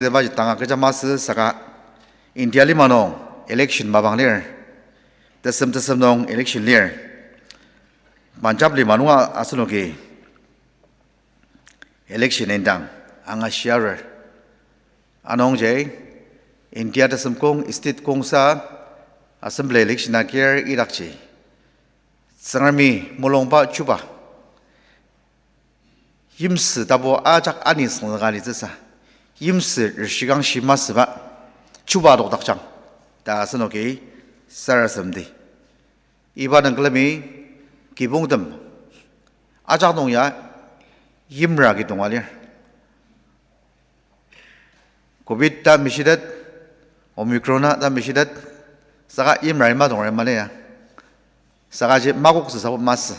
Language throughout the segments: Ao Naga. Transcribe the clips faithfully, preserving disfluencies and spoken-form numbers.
Tebaji tanga kecha masü saka India lima nung election mapang lir. Tesem tesem nung election lir. Punjab lima nunga asenoki election indang angashiarer. Anungji India tesem kong state kongsa assembly election agir idakji Tsüngremi mulungba chuba yimsü tapu ajak ani süngzüka alitsüsa, yimsü reshikangshi masüba chuba adokdakjang ta asenoki sarasademdi. Iba nung külemi kibongtem ajak nung ya yimra ki tonga lir. Covid ta mishitet, Omicron a ta mishitet, saka yimra ima tongra mali ya. Saka ji makoktsüsa masü.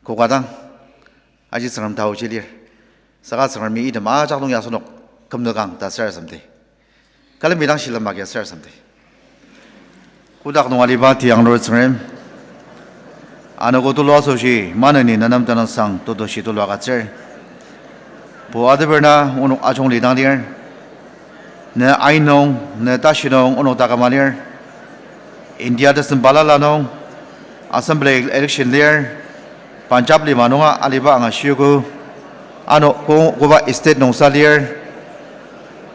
Koka dang, aji Tsüngrem taoji lir. Saka Tsüngremi item ajak nung ya asenok kümzükang ta sarasademdi. Külemi dang shilem agi sarasademdi. Kotak nung aliba tianglur Tsüngrem, anogo tulu asoshi maneni nenem tenüngsang tetushi tulu agütsür. Pu ateper na onok ajunglidang lir. Ne ain nung, ne tashi nung onok taküma lir. India tesem balala nung assembly election lir. Punjab lima nunga aliba angashiogo. Ano ko-, koba state nungsa lir.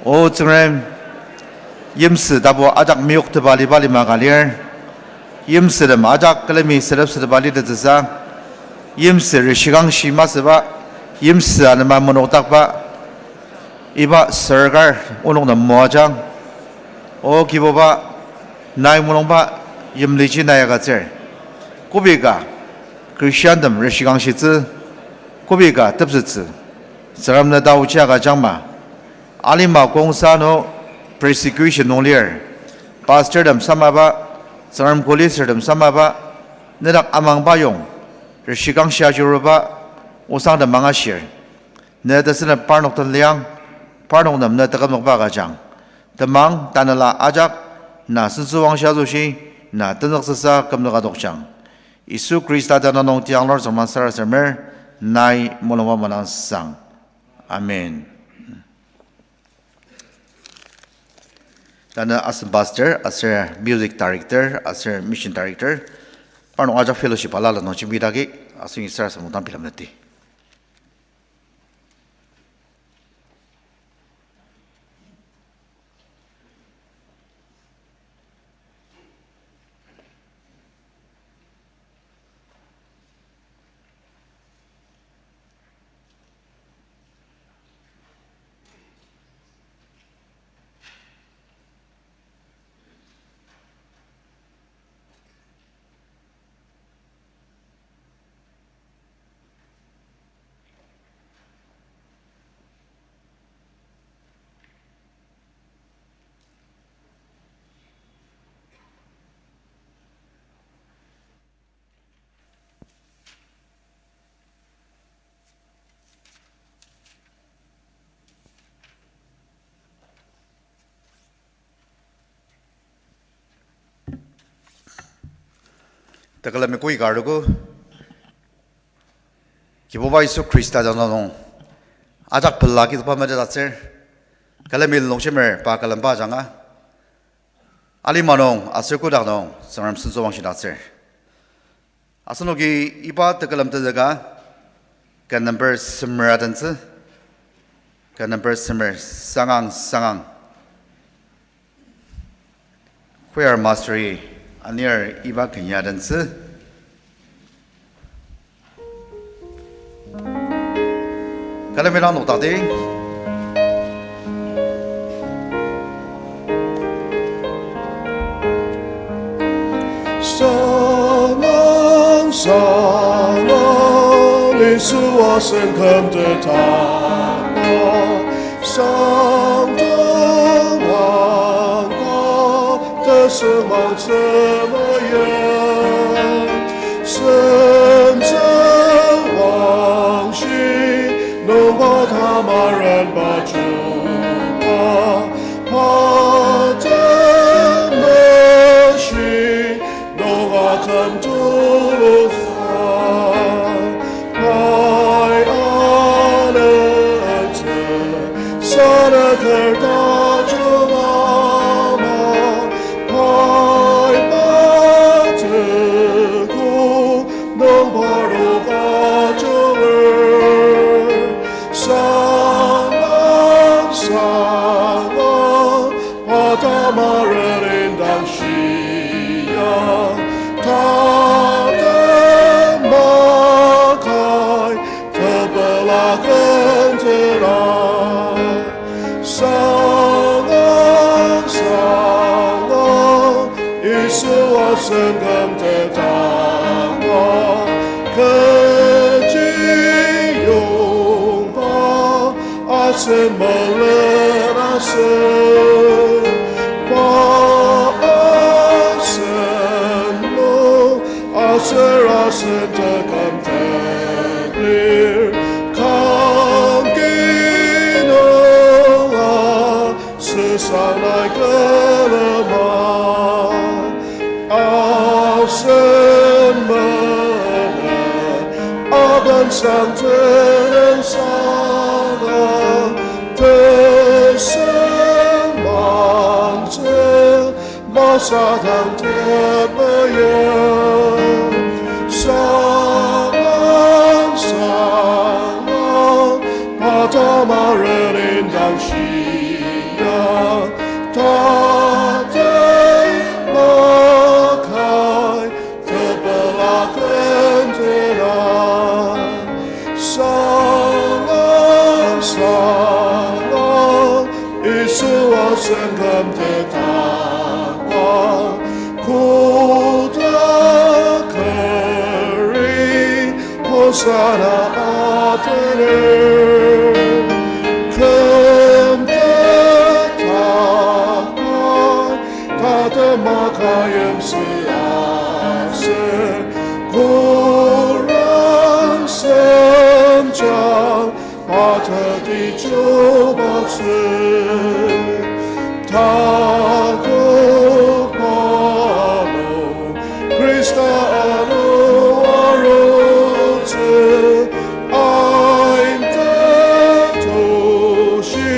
O Tsüngrem, yimsü tapu ajak meyoktepa aliba lima ka lir. Yimsütem ajak külemi sedep sedep alitettsüsa, yimsü reshikangshi masüba, yimsü anema menokdakba, iba sorkar onok nem moajang. O Kibuba, nai mulungba yimliji nai agütsür. Kobika Christiantem reshikangshitsü, kobika tepsettsü, Tsüngrem ne taochi agüjangma. Alima kongsa nung persecution nung lir. Pastortem samaba, Tsüngrem kuli sürtem samaba, nedak amangba yong, reshikangshi ajuruba, osangtem angashir. Ne tesünep parnok den liang, parnok nem ne tekümzükba agüjang. Temang tanela ajak, na sentsüwangshi asoshi, na tenzüktsüsa kümzüka adokjang. Yisu Khrista tenüng nung tianglur Tsüngrem sarasademer, nai mulungba melangsang. Amen. Tanü asen pastor, aser music director, aser mission director, parnok ajak fellowship balala nung jembidagi, asengi sarasadem mungdang bilemleti. Tekülemi koi ka arogo, Kibuba Yisu Khrista tenüng nung ajak pela kituba metetdaktsür, külemi longjemer pa külemba ajanga, alima nung aser kotak nung Tsüngrem sentsüwangshidaktsür. Asenoki iba tekülem tenzüka, ken number semer adentsü, ken number semer sangang sangang. Choir master-i anir iba ken ya adentsü. Külemi dang nokdakdi. Sangang, sangang, Yisu asen kümtetba. Sangdong wangka, tesümang tsümayen. Sentsüwangshi, nungba tamarenba chuba, pa temeshi, nung aküm tulusa, pai aletsü, sana Tajung ama, pai pa teko, nung parnoka junger. Sanglang, sanglang, pa tamaren indang shia, tatem makai, tepela kentena. Sanglang, sanglang, Yisu asen kümtetba, kechi yongba, asen melen asen, pa asen nung, aser asen teküm teklir, kangki nunga, süsa nai külema. Asen menen aben sang tenüngsanga, tesem mangtsü, masatang tetmeyim. Sanglang, sanglang, pa tamaren indang shia, tatem makai, tepela kentena. Sanglang, sanglang, Yisu asen kümtetba, kotak keri, Hosanna atener. Kümtetba, tatem makai yimsü aser, kurang semjang, pa teti chubatsü. Takok pano, Khrista ano arutsü, ain tetoshi,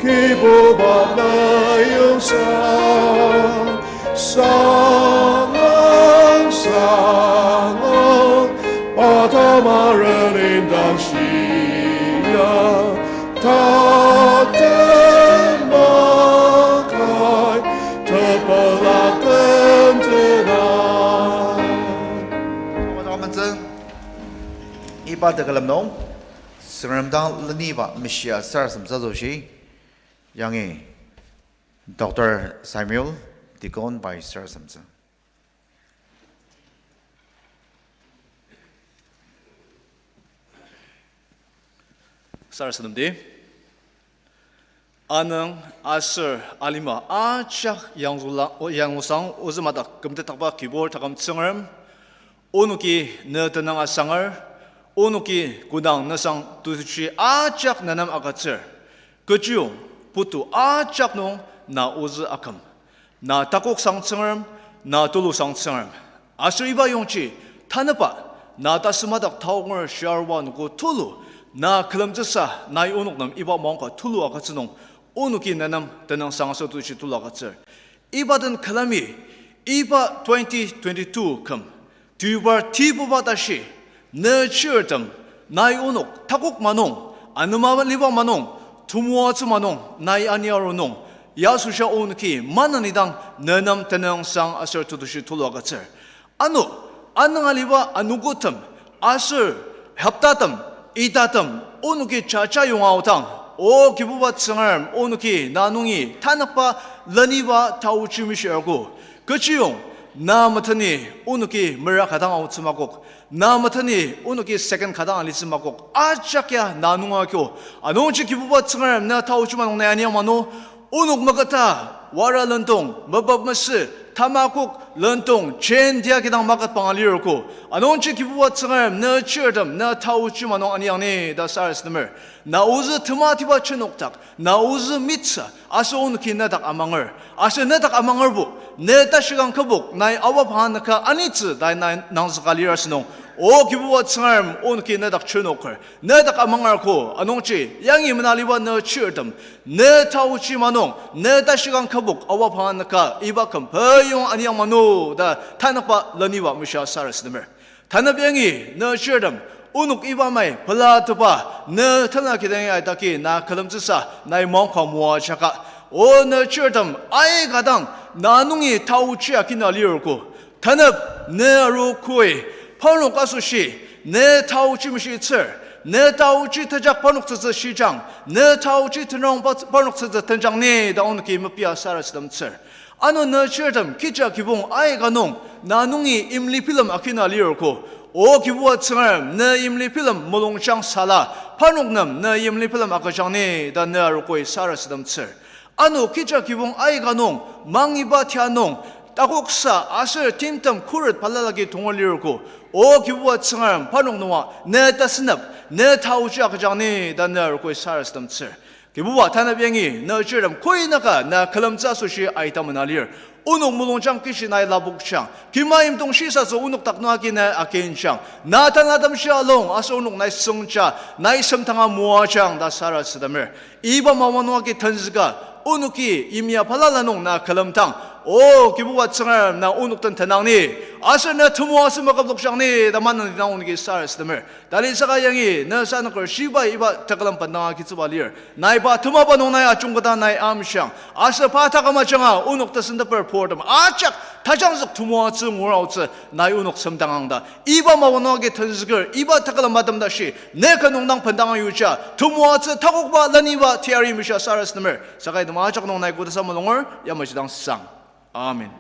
Kibuba na yongsa. Sanglang, sanglang, pa tamaren indang shia, tatem makai, tepela kentena. Iba tekülem nung, Tsüngrem dang leniba meshia sarasademtsü asoshi, yangi Doctor Samuel, Deacon pai sarasademtsü. Sarasademdi. Anüng aser alima ajak yangzüla-, o, yanglusang ozümadak kümtetdakba Kibur taküm Tsüngrem, onoki ne tenüng asanger, onoki kodang nesang tutushi ajak nenem agütsür. Kechiyong putu ajak nung na ozü aküm. Na takoksang Tsüngrem, na tulusang Tsüngrem. Aser iba yongji, tanüba, na tasümadak taonger shiaruba anogo tulu, na külemtsüsa, nai onok nem iba maongka tulu agütsü nung, onoki nenem tenüngsang aser tushi tulu agütsür. Iba den külemi, iba twenty twenty-two küm, Deobar tibuba tashi, ne chirtem, nai onok takok manung, anema liba manung, temoatsü manung, nai ani aru nung, ya asoshi onoki maneni dang nenem tenüngsang aser tutushi tulu agütsür. Ano, anüng aliba anogotem, aser hoptatem, itatem, onoki jaja yonga aodang, O Kibuba Tsüngrem, onoki na nungi tanükba leniba taochi mishiogo. Kechiyong, na meteni onoki mera ka dang aotsü makok, na meteni onoki second ka dang alitsü makok, ajak ya na nunga kyo. Anungji Kibuba Tsüngrem na taochi manung na ania mano, onok maketa, wara lendong, mepep mesü, tamakok, lendong, jen dia kidang maketpang alirogo. Anungji Kibuba Tsüngrem na chirtem, na taochi manung aniang ni ta sarasademer. Na ozü tematiba jenokdak, na ozü mitsü, aser onoki nedak amanger. Aser nedak amangerbo, ne tashigang kübok, nai awa panga nüka anitsü ta nai nangzüka lir asünung. O Kibuba Tsüngrem, onoki nedak chirnoker, nedak amangerko, anungji yangi menaliba ne chirtem, ne taochi manung, ne tashikang kübok awa panga naka, iba küm peyong aniang mano ta tanükba leniba mishia sarasademer. Tanep yangi ne chirtem, onok iba mai pelatepa, ne tena kidangi aitaki na külemtsüsa nai maongka moajaka. O ne chirtem, aika dang na nungi taochi akina lirko. Tanep ne arokoi, parnok asoshi, ne taochi meshitsür, ne taochi tejak parnok tsütsü shijang, ne taochi tenrong pa-, parnok tsütsü tenjang ni ta onoki mepia sarasademtsür. Ano ne chirtem, kija kibong aika nung na nungi imli bilem akina lirko. O Kibuba Tsüngrem, ne imli bilem mulungjang sala, parnok nem ne imli bilem agüjang ni ta ne arokoi sarasademtsür. Ano kija kibong aika nung, mangiba tia nung, takoksa aser timtem khuret balala agi tonger lirko. O Kibuba Tsüngrem, parnok nunga ne tasünep, ne taochi agüjang ni ta ne arokoi sarasademtsür. Kibuba, tanep yangi ne chirtem koi naka na külemtsü asoshi aita mena lir. Onok mulungjang kishi nai lapokjang, kima imtong shisatsü onok dak nung agi nai akinjang, na tanela temshi alung aser onok nai süngja, nai semdanga moajang ta sarasademer. Iba mapang nung agi tenzüka, onoki yimya balala nung na külemdang, O Kibuba Tsüngrem, na onok den tenang ni, aser na temoatsü maküplokjang ni ta maneni dang onoki sarasademer. Tali saka yangi ne sanaker shibai iba tekülem bendanga kitsüba lir. Nai pa temaba nung nai ajungketa nai amshiang. Aser pa taküm ajanga onok tesenteper purtem ajak tajangzük temoatsü nguraotsü nai onok semdangang ta. Iba mapang nung agi tenzüker, iba tekülem matem tashi ne ka nung dang bendanga yuja, temoatsü takokba leniba teyari mishia sarasademer. Saka item ajak nung nai kotasa mulunger, yamaji dang sang. Amen.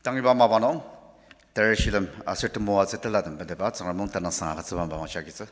Tang iba mapang nung, ter shilem aser temoatsü telatem bendepa Tsüngrem o tenüngsang agütsüba mapang shia agitsü.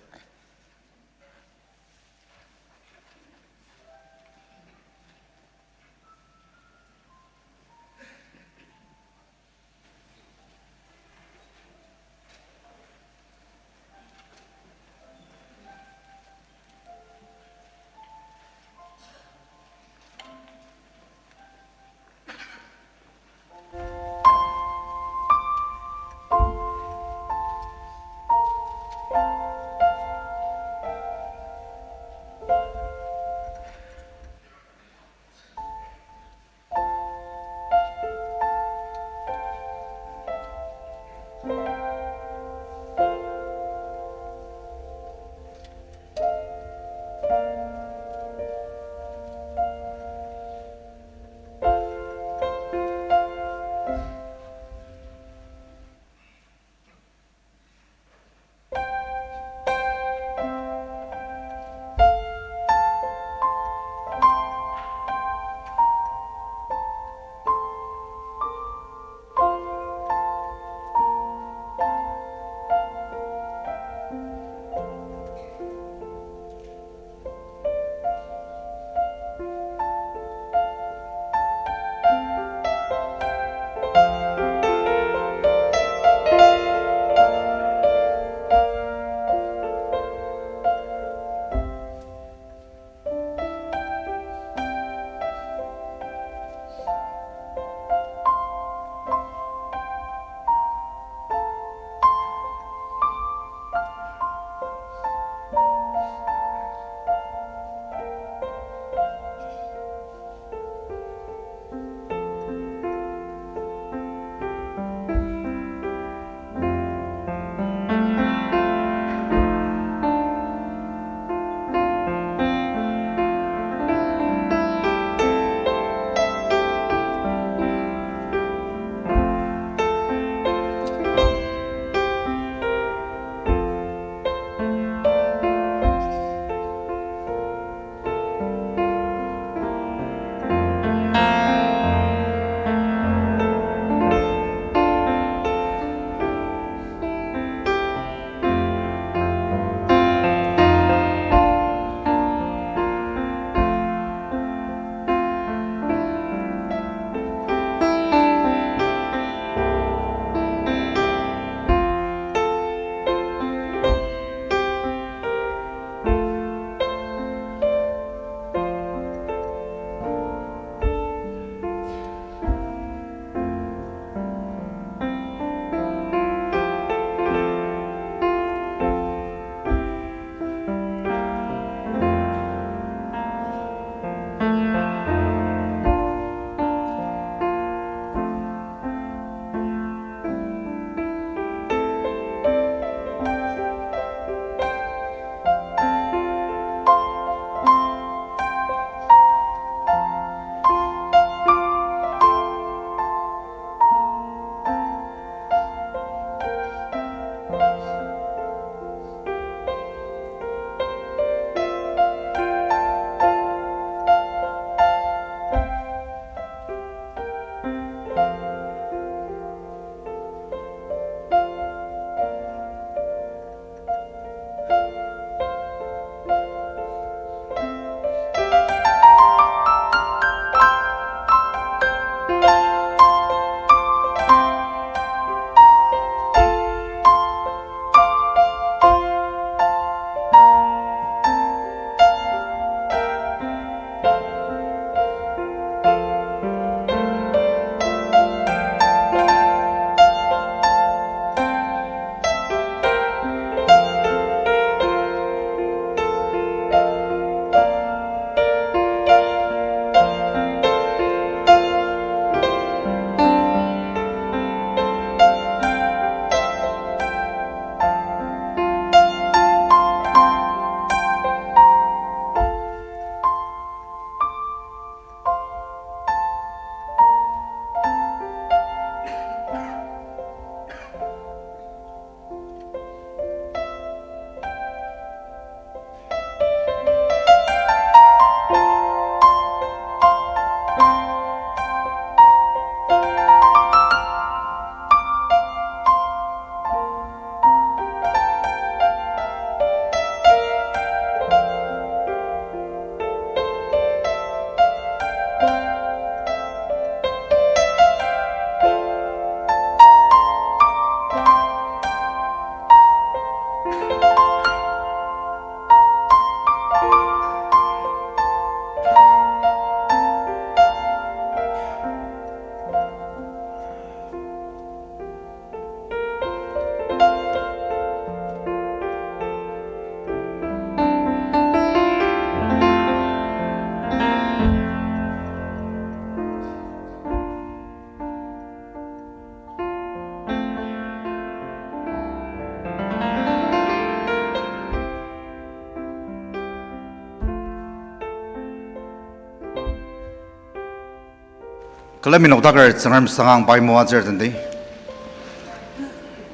Külemi noktaker Tsüngrem sangang pai moatsür tendi.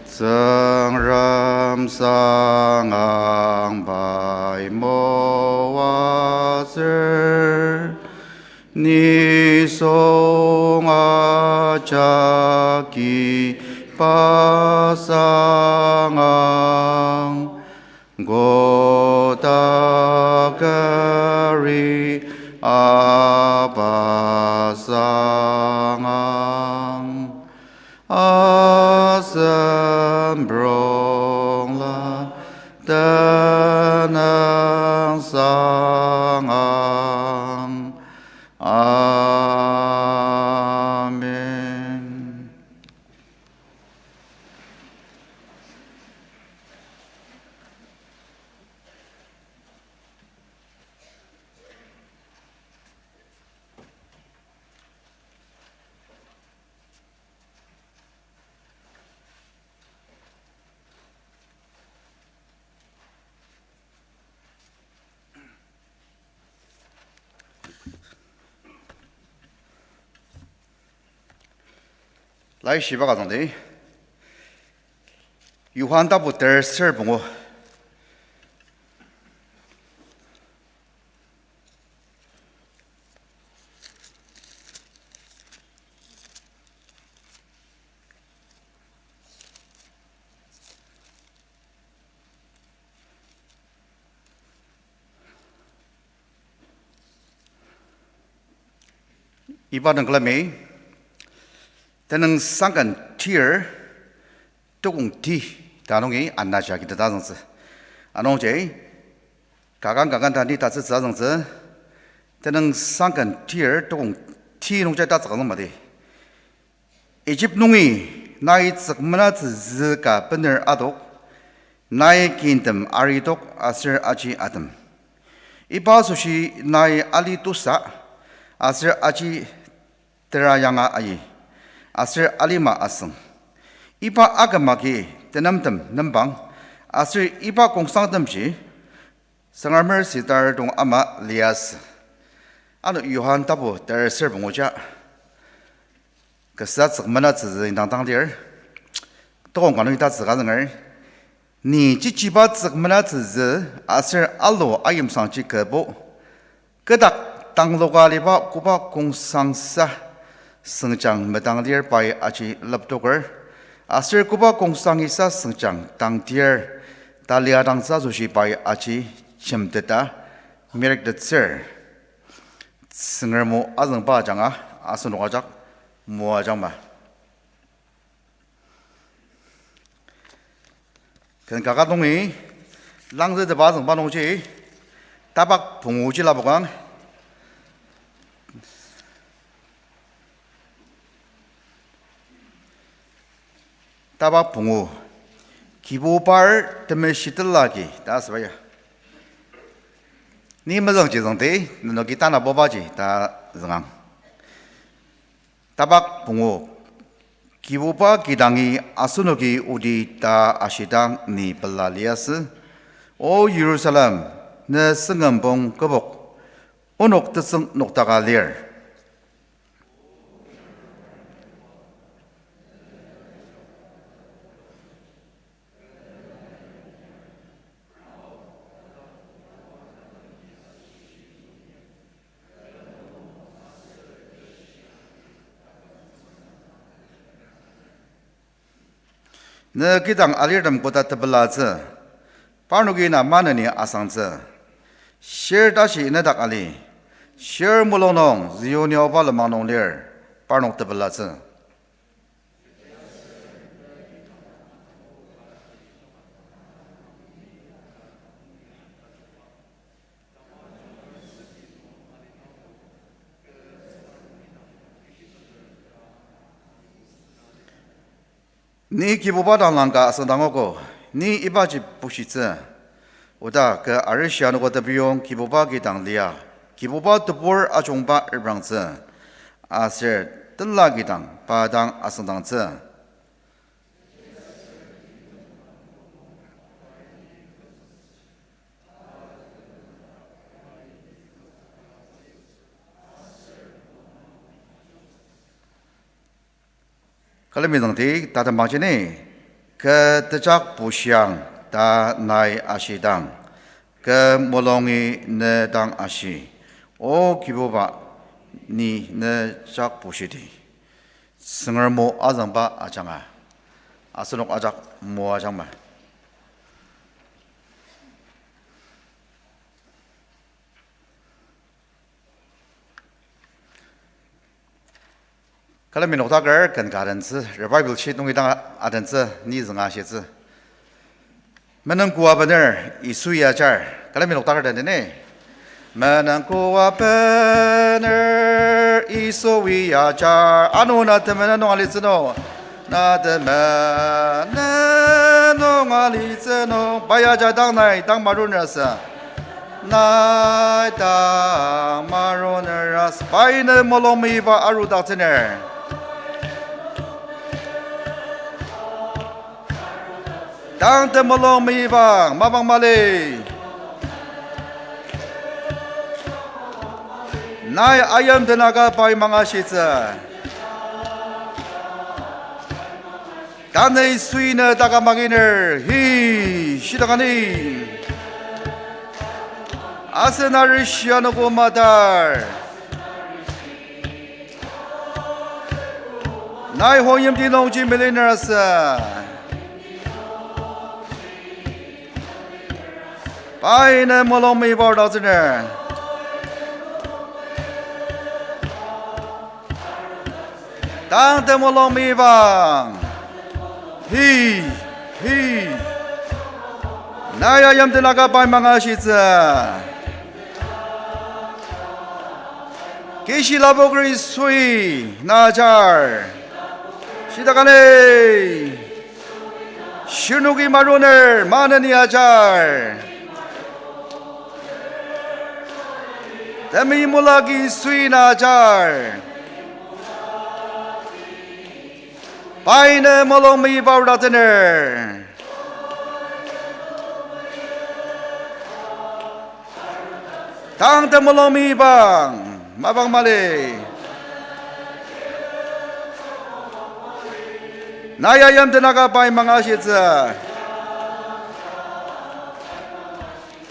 Tsüngrem sangang pai moatsür, nisung ajaki pa sangang, kotakeri apa sangang, asemprongla tenüng sangang. Amen. Laishiba ka züngdi, Johan tapu terser pungu. Iba nung külemi, tenüng sangken tir, tukong ti, ta nungi anaja kiteta züngtsü. Anungji, kakan kakan ta ni tatsütsü azüngtsü, tenüng sangken tir, tukong ti nungji tatsüka züng madi. Egypt nungi nai tsükmenatsü zü ka bener adok, nai kintem aridok aser aji atem. Iba asoshi nai ali tusa, aser aji tera yanga ayi, aser alima asüng. Iba aküm agi tenemtem nembang, aser iba kongsangtemji Tsüngremer sidar dong ama liasü. Ano Johan tapu terser punguja. Kasa tsükmenatsü zü indang dang lir. Tokong ka nung ita tsüka zünger. Ni chichiba tsükmenatsü zü aser alu ayimsangji kübo. Kü dak tangloka aliba koba kongsangsa süngjang medang lir pai aji leptoker. Aser koba kongsangisa süngjang tangtir talia dangtsü asoshi pai aji jemteta merüktettsür. Tsüngrem o azüngba ajanga asenok ajak moajangma. Ken kaket nungi langzütepa azüngba nungji, tapak punguji lapokang. Tapak pungu, Kibubar temeshitela agi ta asüba ya. Ni mezüngji züngdi, nenoki tanabubaji ta züngang. Tapak pungu, Kibuba kidangi asenoki odi ta ashidang ni pela liasü. O Jerusalem, ne süngembong kübok, onok tetsüng noktaka lir. Ne kidang alirtem koda tepelatsü, parnoki na maneni asangtsü. Shir tashi nedak ali, shir mulung nung Zion yaoba lenmang nung lir, parnok tepelatsü. Ni Kibuba dang langka asüngdangogo, ni ibaji bushitsü. Oda kü arishi anogo tepiyong Kibuba kidang lia, Kibuba tebur ajungba reprangtsü, aser tenla kidang pa dang asüngdangtsü. Külemi züngdi tatembang jeni, kü tejak bushiang ta nai ashidang, kü mulungi ne dang ashi, O Kibuba, ni ne jak bushidi. Tsüngrem o azüngba ajanga, asenok ajak moajangma. Külemi noktaker ken ka adentsü, revival sheet nungi dang adentsü, ni zünga shitsü. Menüngkoa bener, Yisui ajar. Külemi noktaker den deni. Menüngkoa bener, Yisui ajar. Ano na temenen nung alitsü nung. Na temenen nung alitsü nung. Pai ajar dang nai, dang maruner asa. Nai dang maruner asa. Pai ne mulung meyipa arudaktsüner. Tang temulung meyipang, mapang mali. Nai ayim tenaka pai mangashitsü. Tanü Yisui ne taküm aginer, hi, shidakani. Asen arishi anogo matar. Nai hoyimti nungji miliner asa. Pai ne mulung meyipa arudaktsüner. Tang temulung meyipang. Hi, hi. Nai ayim tenaka pai mangashitsü. Kishi lapoker Yisui na ajar. Shidakani. Shirnoki maruner maneni ajar. Temeim mulaki Yisui na ajar. Pai ne mulung meyipa arudaktsüner. Tang temulung meyipang, mapang mali. Nai ayim tenaka pai mangashitsü.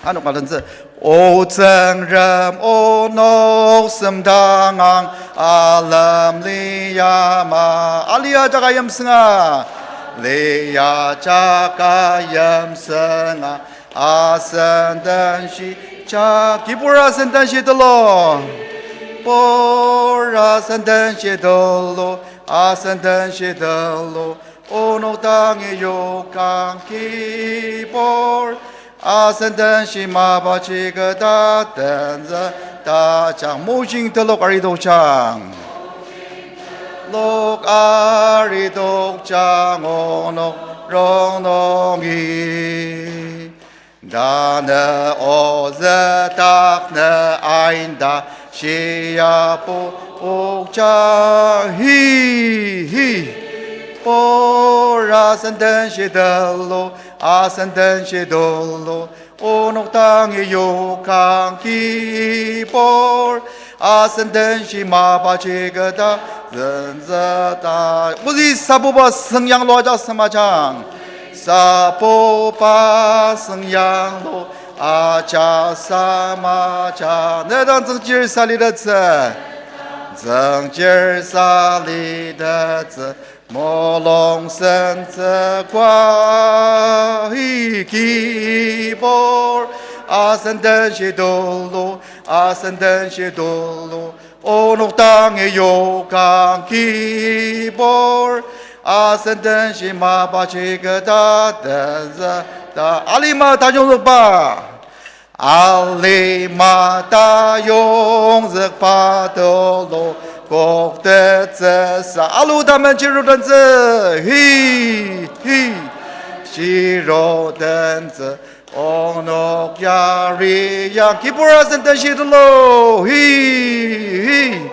Ano ka adentsü. O Tsüngrem, onok semdangang alem liyama. Alia jaka yimsünga. Lia jaka yimsünga. Asen den shi ja, kibur asen den shi tulu. Kibur asen den shi tulu, asen den shi tulu. Onok dangi yokang kibur. Asen den shi mapaji keta tenzü tajang mojing telok aridokjang. Lok aridokjang onok rongnungi. Tanü ozü taknü ainda shia pokja hi, hi. Kibur asen den shi tulu, asen den shi tulu. Onok dangi yokang kibur, asen den shi mapaji keta zenzeta. Ozü sabuba süngyanglu ajak semajang. Sabuba süngyanglu ajak semajang. Ne dang tsüngchir salitettsü. Tsüngchir salitettsü. Mulung sentsü kwa hi kibur, asen den shi tulu, asen den shi tulu, onok dangi yokang kibur, asen den shi mapaji keta tenzü ta alima tajungzükba. Alima tajungzükba tulu, Koktettsüsa alu tamen chirodentsü, hi, hi. Chirodentsü, onok yari yang. Kibur asen den shitulu, hi, hi.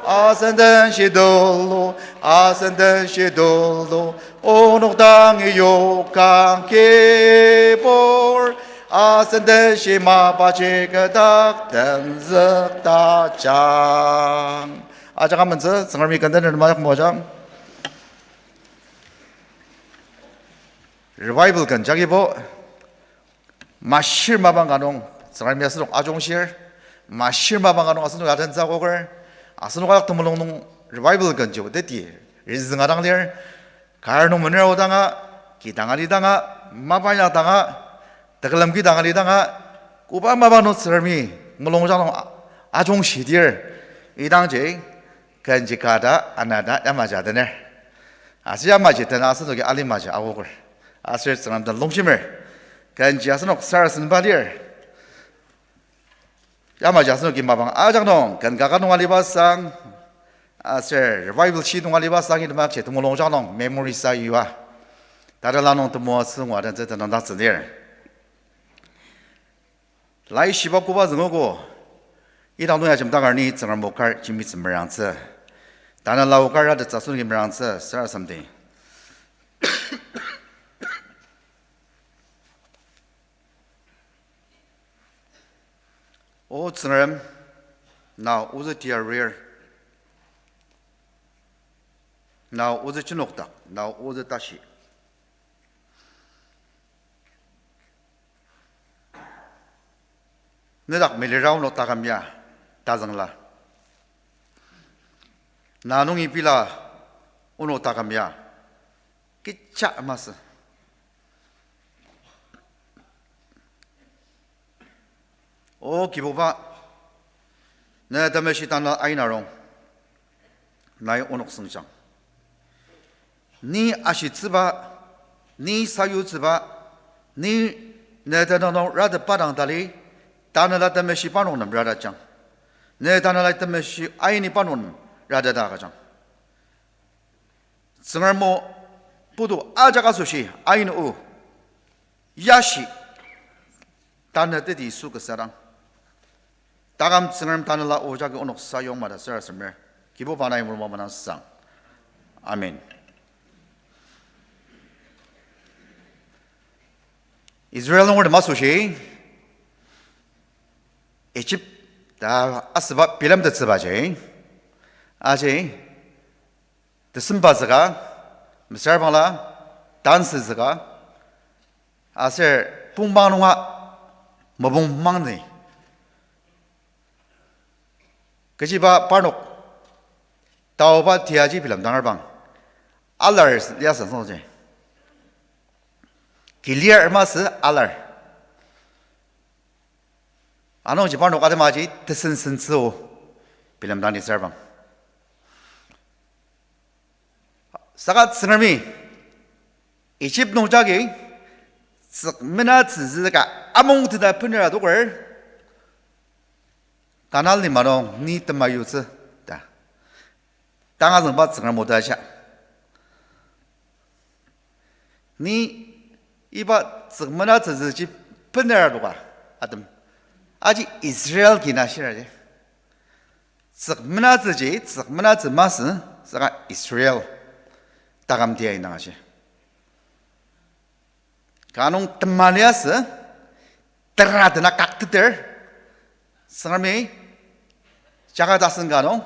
Asen den shitulu, asen den shitulu. Onok dangi yokang kibur. Asen den shima pachi kedak tenzük tajang. Ajak amentsü, Tsüngremi kenden nemayak mojang. Revival ken jagibo, mashir mapang ka nung, Tsüngremi asenok ajungshir, mashir mapang ka nung asenok atentsü akoker, asenok ajak temulung nung revival ken jibo teti, rizüng adang lir, kar nung mener aodanga, kidang alidanga, mapa indang danga, tekülem kidang alidanga, koba mapa nung Tsüngremi mulungjang nung a-, ajungshidir, idangji, kenji kata, anata, yamaji atener. Aser yamaji tena asenoki alimaji aoker. Aser Tsüngrem den longshimer. Kenji asenok sarasademba lir. Yamaji asenoki mapang ajak nung, ken kaka nung aliba sang, aser revival shi nung aliba sang, item akji temulungjang nung memory sa yua. Tatela nung temoatsü ngua den tsü tenangdaktsü lir. Laishiba koba züngogo, idang nung ya jemdakar ni Tsüngrem o kar jembitsü merangtsü. Tanela o kar atettsü asenoki merangtsü, sarasademdi. O Tsüngrem, na ozü tiarir, na ozü jenokdak, na ozü tashi. Nedak melira onok taküm ya tazüngla. Na nungi pila onok taküm ya kecha masü. O Kibuba, ne temeshi tanü aina rong, nai onok süngjang. Ni ashitsüba, ni sayutsüba, ni ne tenüng nung ratepa dang tali, Tanela Temeshi parnok nem ratajang. Ne Tanela Temeshi aini parnok nem rateta agüjang. Tsüngrem o putu ajak asoshi ain o yashi tanü teti Yisu kasa dang. Taküm Tsüngrem Tanela o jagi onok sayong mata sarasademer. Kibuba nai mulung manang sang. Amen. Israel nungertem asoshi Egypt ta asüba bilemtettsübaji, aji tesemba züka, mesüra bangla dance züka, aser pongmang nunga mopung mangni. Kechiba parnok taoba tiaji bilemdanger bang, alar liasü süngji. Kilir masü alar. Anungji parnok atemaji tesensentsü o bilemdang ni süra bang. Saka Tsüngremi Egypt nung jagi tsük menatsütsü ka amongteta benera adoker, Kanaan lima nung ni tema yutsü ta. Tanga züngba Tsüngrem o ta shia. Ni iba tsük menatsütsüji benera adoka atem. Aji Israel kina shiraji. Tsük menatsüji, tsük menatsü masü, saka Israel taküm tia indang ashi. Kanung tema liasü, tera dena kakteter, Tsüngremi jaka tasen ka nung,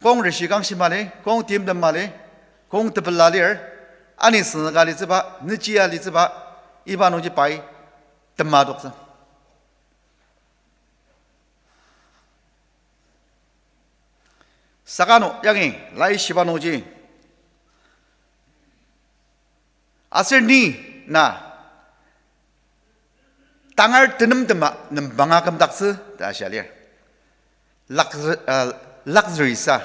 kong rishi kangshi mali, kong timtem mali, kong tepela lir, ani sengaka litsüba, nüchia litsüba, iba nungji pai tema adoktsü. Saka no yangi laishiba nungji, aser ni na tangar tenemtema nembanga kümdaktsü ta shia lir. Lux-, uh, luxury sa,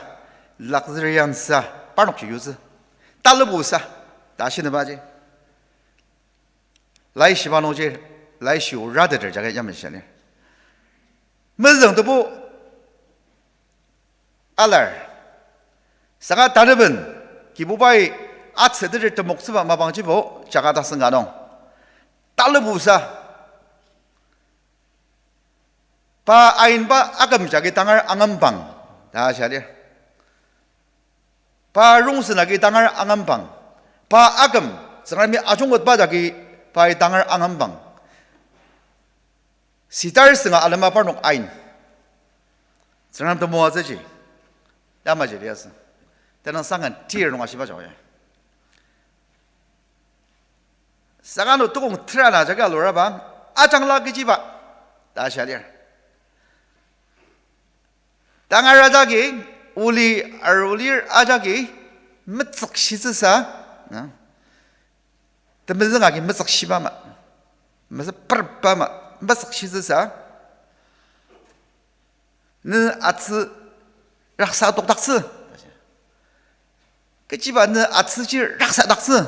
luxurious sa, parnokji yutsü. Talubu sa, ta shinebaji. Laishiba nungji, laishi o rateter jagi yamai shia lir. Mezüng tebu alar, Saka taneben, Kibubai atsüteter temoktsüba mapangjibo, jaka tasen ka nung. Talebusa. Pa ainba aküm jagi tangar angambang, ta shia lir. Pa rongsen agi tangar angambang. Pa aküm, Tsüngremi ajungketba jagi pai tangar angambang. Sitar sünga alema parnok ain. Tsüngrem temoatsüji. Yamaji liasü. Tenüngsang an tir nung ashiba jao ya. Saka ano tukong terana jagi alurabang, ajangla kechiba, ta shia lir. Tangar ajaki, oli arulir ajaki, metsükshitsüsa, na, temezüng agi metsükshiba ama, mesüperba ama, metsükshitsüsa, ne atsü raksa tokdaktsü. Kechiba ne atsüji raksadaktsü,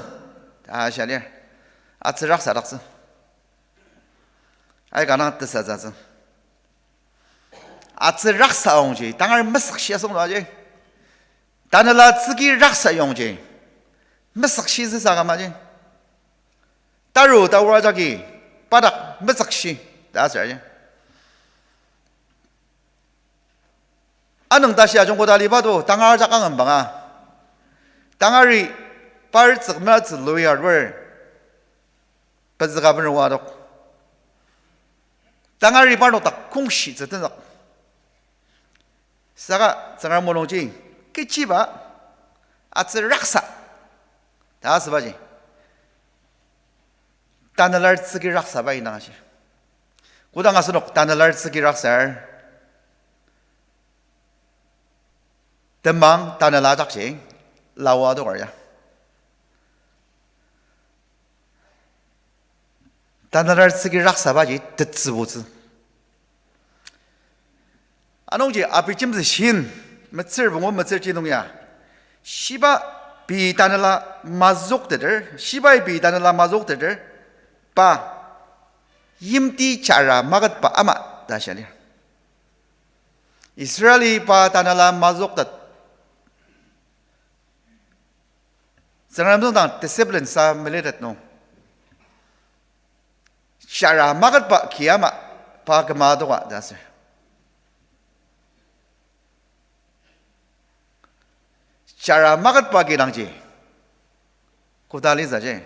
ta shia lir. Atsü raksadaktsü. Aika nang tesatsü. Atsü raksa yongji, tangar mesükshi asüngdang aji. Tanela tsüki raksa yongji, mesükshitsüsa kamaji. Taru taura jagi, padak mesükshi, ta asür aji. Anüng tashi ajungkoda aliba to, tangar ajak angambanga. Tangari par tsükmela tsü lui arur. Pezüka bener oa adok. Tangari parnok dak kongshitsü tenzük. Saka Tsüngrem mulungji, kechiba, atsü raksa, ta asübaji. Tanelar tsüki raksaba indang ashi. Kodang asenok tanelar tsüki raksar, temang tanela dakji, lawa adokar ya. Tanelar tsüki raksabaji tetsübutsü. Anungji abijemtsü shin, metsür pungu metsür ji nung ya. Shiba pei tanela mazükteter, shibai pei tanela mazükteter, pa yimti jara maketba ama ta shia lir. Israeli pa tanela mazüktet. Tsüngrem tsüngdang discipline sa melitet nung, jara maketba ki ama pa küma adoka ta asür. Jara maketba kidangji koda lisaji.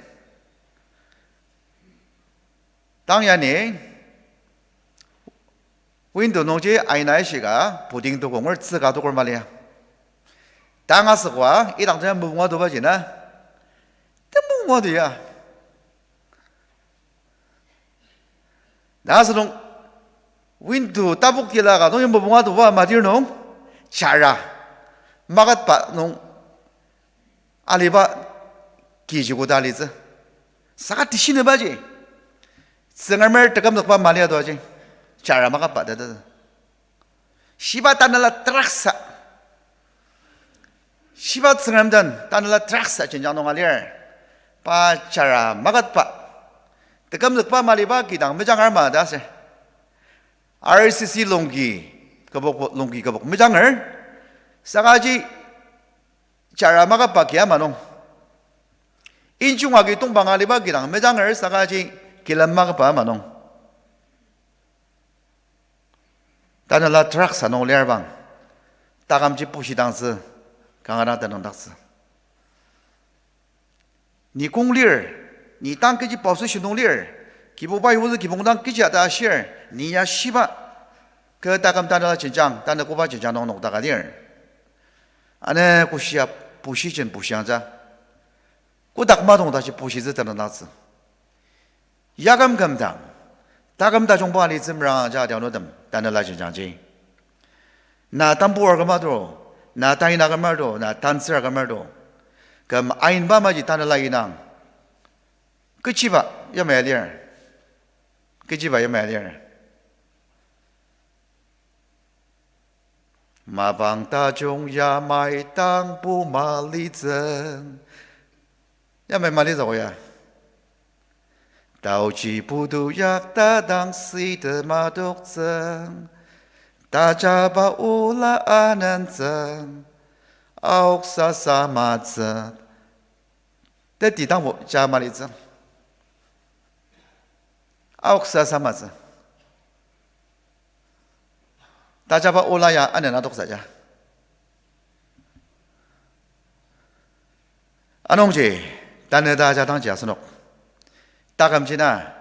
Tang yani window nungji aina ishika puting tukonger tsüka tukur malia. Tang asükwa idangji mubunga tuba jina, temubunga tu ya. Na asünung window tapok tila ka nung yimbo punga tuba madir nung, jara maketba nung aliba kiji koda litsü. Saka teshinübaji, Tsüngremer tekümzükba mali atuaji, jara maketba tata. Shiba tanela teraksa. Shiba Tsüngrem den tanela teraksa jenjang nung alir. Pa jara maketba, tekümzükba maliba kidang mejanger ma ta asür. R C C longki kübok, longki kübok mejanger. Sakaji jara maketba ki ama nung, injung agi tongpang aliba kidang mejanger, sakaji kilem maketba ama nung. Tanela teraksa nung lir bang, takümji pushidangtsü, kanga dang tenüngdaktsü. Ni kong lir, ni tang kechi position nung lir, Kibubai ozü kibong dang kechi ata ashir, ni ya shiba kü taküm tanela jenjang, tanü koba jenjang nung nokdaka lir. Ane koshia pushi jen pushiangja, kotak madong tashi pushitsü tenüngdaktsü. Yaküm kümdang, taküm tajungba alitsü meranga ja adianutem tanela jenjangji. Na tambur küma to, na taina küma to, na tantsür küma to, küm ainba maji tanela inang. Kechiba yamai alir. Kechiba yamai alir. Mapang tajung yamai tangbo malitsüng. Yamai malitsüng ya. Taoji putu yakta dang site madoktsüng. Tajaba ola anentsüng. Aoksa samatsü. Teti tangbo ja malitsü. Aoksa samatsü. Tajaba ola ya anena toksa ja. Anungji, tanü ta jadangji asenok. Takümji na,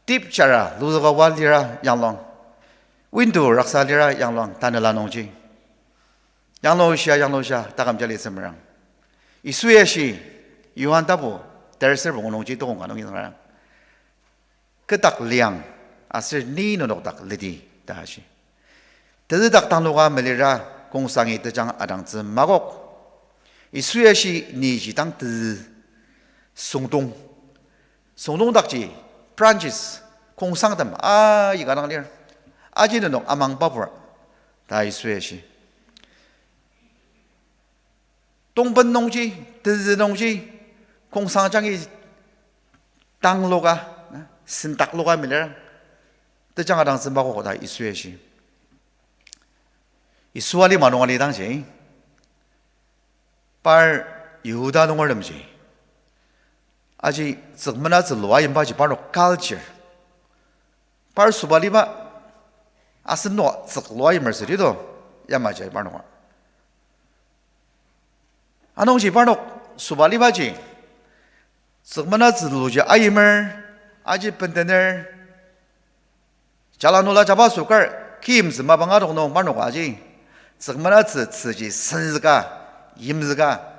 tip jara luzüka wa lira yangluang. Window raksa lira yangluang tanela nungji. Yanglushia, yanglushia, taküm jali semerang. Yisui ashi, Johan tapu, terser pungu nungji tokong ka nungi zangrang. Kü dak liang, aser ni nenok dak lidi, ta ashi. Tezü dak tangloka melira, kongsangi tejang adangtsü makok. Yisui ashi ni ji dang tezü süngdong. Süngdong dakji, branches, kongsangtem, aika dang lir. Aji nenok amang babur, ta Yisui ashi. Tongben nungji, tezü nungji, kongsang jangi tangloka, na, sentakloka melir, tejang adangtsü makok ta Yisui ashi. Yisu alima nung alidangji, par Yihuda nungertemji, aji tsükmenatsü lua yimbaji parnok culture. Par sobaliba asen nung tsük lua yimer südi to, yamaji parnoka. Anungji parnok sobalibaji, tsükmenatsü luji ayimer, aji bendener, jala nula jabaso kar, kimtsü mapang adok nung parnok aji, tsükmenatsü tsüji senzüka, yimzüka,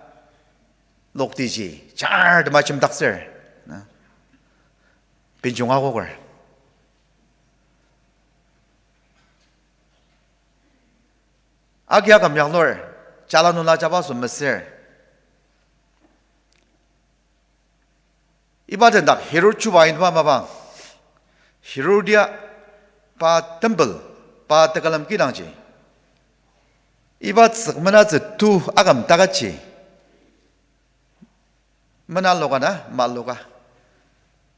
loktiji, jar tema jemdaktsür. Na, benjong akoker. Agi aküm yanglur, jala nula jabaso mesür. Iba tendak Herod chuba inba mapang. Herodia pa temple, pa tekülem kidangji, iba tsükmenatsü tu aküm takatji. Mena loka na, ma loka.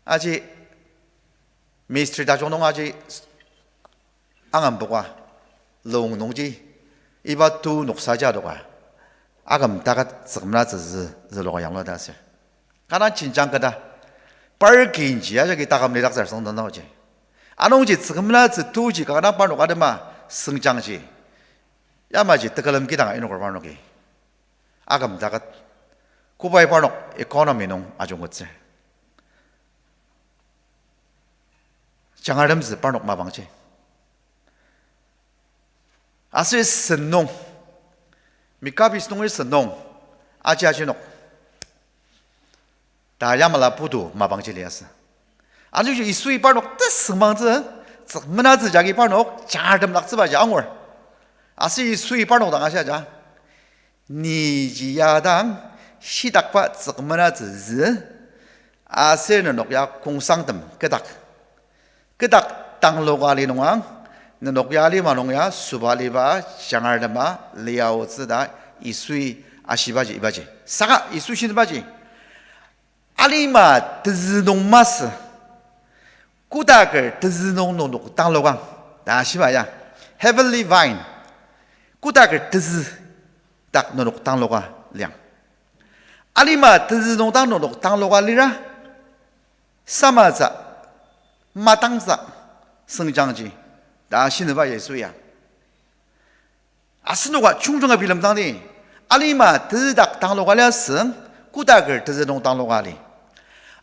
Aji mistri tajung nung aji angampoka, lung nungji, iba tu noksaji adoka, aküm takat tsükmenatsü zü, züluka yanglu ta asür. Kanga jenjang keta, par kinji ajaki taküm lidaktsür süngdang naoji. Anungji tsükmenatsü tuji kanga parnok atema süngjangji. Yamaji tekülem kidang inoker parnoki aküm takat. Kobai parnok economy nung ajungkettsür. Jangartemtsü parnok mapangji. Aser sen nung, Maccabees nungi sen nung, aji ajinok ta yamala putu mapangji liasü. Anungji Yisui parnok tesüngmangtsü, tsükmenatsü jagi parnok jangartem laktsübaji angur. Aser Yisui parnok dang ashiaja, niji ya dang shitakba tsükmenatsü zü, aser nenok ya kongsangtem kedak, kedak tangloka li nungang, nenok ya lima nung ya sobaliba jangartema liaotsü ta Yisui ashibaji ibaji. Saka Yisu shibaji, alima tezü nung masü, kodaker tezü nung nenok tanglokang ta shiba ya, heavenly vine, kodaker tezü dak nenok tangloka liang. Alima tezü nung dang nenok tangloka lira, samatsü, matangtsü, süngjangji ta shinüba Yisu ya. Asenoka jungjunga bilemdang ni, alima tezü dak tangloka liasü, kodaker tezü nung tangloka li.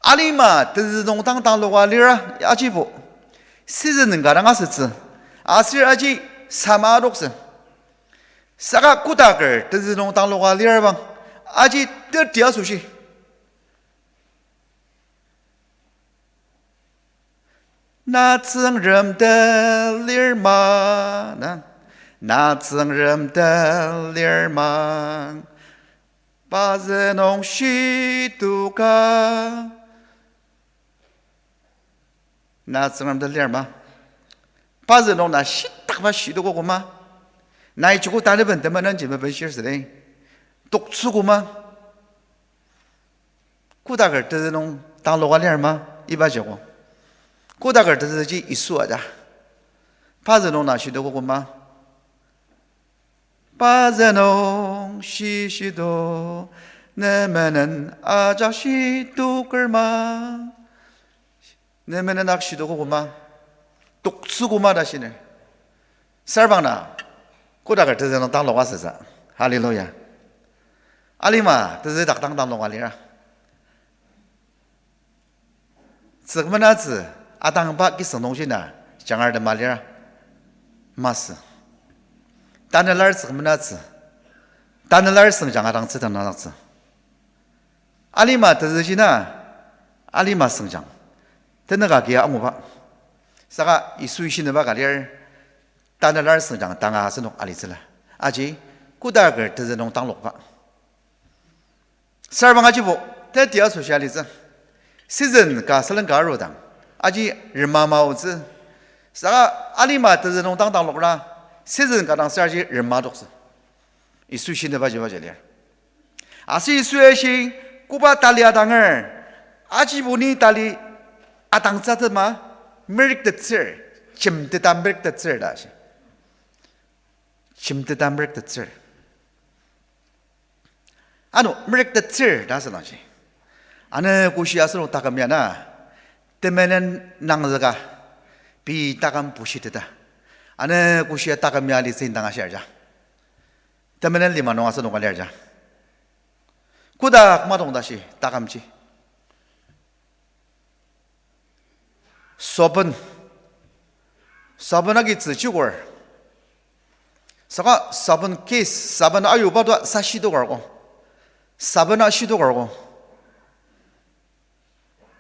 Alima tezü nung dang tangloka lira ajibo, season ka dang asütsü, aser aji sama adoktsü. Saka kodaker tezü nung tangloka lirabang, aji teti asoshi Na Tsüngrem den lir ma, na, na Tsüngrem den lir ma, pazü nung shituka. Na Tsüngrem den lir ma, pazü nung na shitakba shituko koma, nai chuko taneben temenenji mebenshir südi, toktsü koma. Kodaker tezü nung tangloka lir ma, iba joko. Kodaker tezüji Yisu aja. Pazü nung na shituko koma, Azenung shishido, nemenen ajak shidoker ma. Nemenen ak shidokogo ma. Toktsügo ma ta shiner. Sarbang na, kodaker tezü nung tanglok asüsa. Hallelujah. Alima tezü dak dang tanglok alira. Tsükmenatsü atangba kisüng nungji na jangar tema lira. Masü. Tanelar tsükmenatsü. Tanelar süngjang atangtsü tanadaktsü. Alima tezüji na, alima süngjang. Tenük agi anguba. Saka Yisui shinüba ka lir, tanelar süngjang tanga asenok alitsüla. Aji, kodaker tezü nung tanglokba. Sarbang ajibo, teti asoshi alitsü. Season ka sülen ka arudang, aji rema maotsü. Saka alima tezü nung dang tanglokra, season ka dang ser aji rema toktsü. Yisu shinübaji baji lir. Aser Yisu ashi, koba tali adanger, ajibo ni tali adangtsü atema, merüktettsür, jemteta merüktettsür ta ashi. Jemteta merüktettsür. Ano merüktettsür ta asüdangji, ano koshi asenok taküm ya na, temenen nangzüka, pei taküm bushiteta, ano koshi taküm ya alitsü indang ashir ja. Temenen lima nung asenok alir ja. Kodak matong tashi takümji. Sabun. Sabun agi tsü chikor. Saka sabun case, sabun ayuba tua sa shitokar ko. Sabun a shitokar ko.